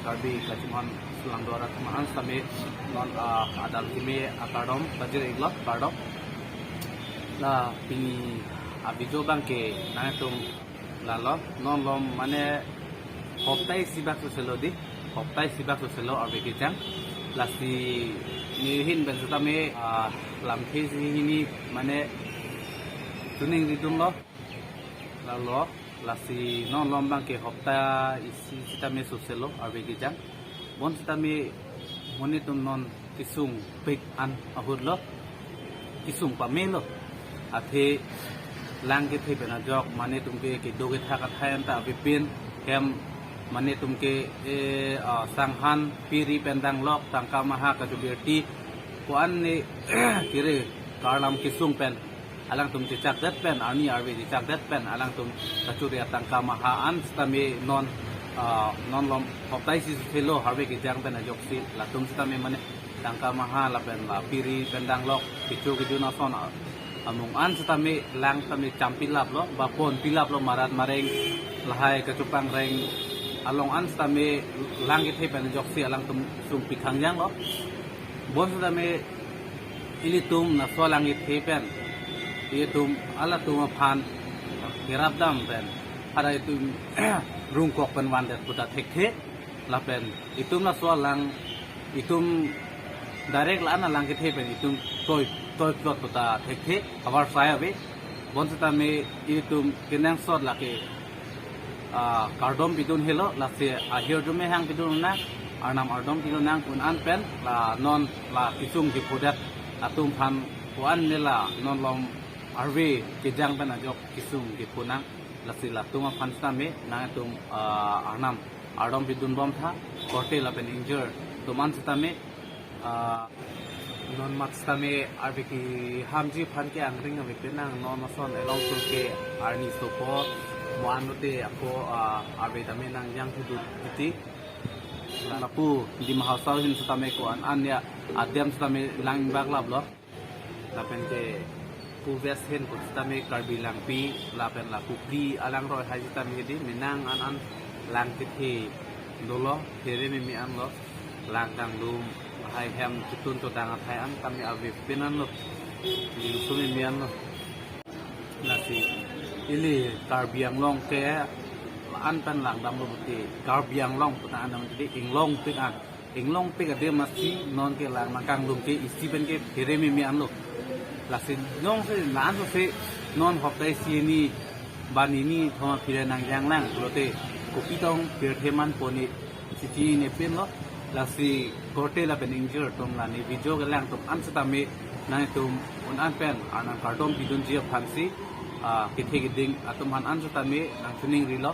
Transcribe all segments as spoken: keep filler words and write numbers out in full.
Karbi kachimon sulang dora kemahan sitame non, ah, adal keme akardom pajir iklo kardom. La pini a-video abangke nangtum lalo non lom mane hopta isi bak soselo di, hopta isi bak soselo arve kejang. Lasi nehin pen sitame, ah, lamthe isi hini mane chuning ridunlo. Lalo lasi non lom abangke hopta isi sitame soselo arve kejang. Bonsitame monit atum non kesung pik an ahutlo, kesung pamelo. Athe lang kethe pen ajok mane atum ke kedo kethak athai anta avepin hem mane atum ke, eh, ah, sanghan piri pen danglok tangka maha kachobirti ko-an ne kiri karlam kesung pen alangtum chechakdet pen, arni arve chechakdet pen alangtum kachuri atangka maha an sitame non, ah, non lom hopta isi soselo arve kejang pen ajoksi latum sitame mane tangka maha lapen la piri pen danglok kecho kejun ason a-, amung an sitame lang sitame champilaplo ba ponpilaplo marat mareng lahai kachopangreng along an sitame lang kethe pen ajoksi alangtum sung pikhangjanglo. Bonsitame ilitum laso lang kethe pen ilitum halatum aphan kerapdam pen hara itum rungkok pen vandet puta thekthe. Lapen itum laso alang itum direct la-an alang kethe pen itum toi toi plot puta thekthe, havar sai ave. Bonsitame itum kenangsot lake, ah, kardom pidun helo, lasi ahirjume hang pidun nang, arnam ardom pidun nang un-an pen la non la kesung kephodet atum aphan ko-an ne la non lom arve kejang pen ajok kesung kepho nang. Lasi latum aphan sitame nangtum, ah, arnam ardom pidunbomtha, korte lapen ingjir atum an sitame, ah, non mat sitame arve kehamji aphan ke angring ave penang non ason along tul ke arni sopo mo-an lote ako, ah, arve tame nangjang thudut titi. Lapu Dima Hasao ahin sitame ko-an an ya adem sitame lang baklaplo. Lapen ke pu west ahin pu sitame Karbi Langpi lapen la Kupri alangroi hai sitame di menang an an lang kethe dolo, phere meme anlo, lang danglum, hai hem chitun chodang athai an tame avepin anlo, lingsum meme anlo. Lasi ili Karbi Anglong ke an pen lang damlo puti Karbi Anglong puta an dam di inglongpik an. Inglongpik adim masi non ke lang nangkanglum ke isi pen ke phere meme anlo. Lasi jongsi la-an sose non hopta isi hini ba nini thoma phere nangjang lang pulote kopi tong pirthe manpo ne siti ne pinlo. Lasi korte lapen ingjir atum la ne video kelang atum an sitame nangtum un-an pen arnam kardom pidunji aphansi, ah, kethe keding atum aphan an sitame nangchuning rilo.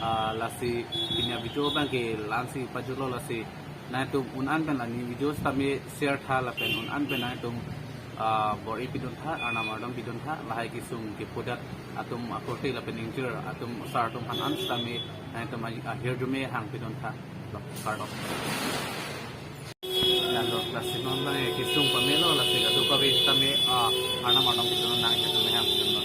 Ah, lasi pini a-video abangke la-ansi pajutlo, lasi nangtum un-an pen la ne video sitame share tha lapen un-an pen nangtum, ah, bor-i piduntha, arnam ardom piduntha, lahai kesung kephodet atum akorte lapen ingjir atum asar atum aphan an sitame nangtum a-, ahirjume hang piduntha. Kardom. Lalo lasi non abang kesung pamelo, lasi kadokave sitame, ah, arnam ardom pidun nang ahirjume hang pidunlo.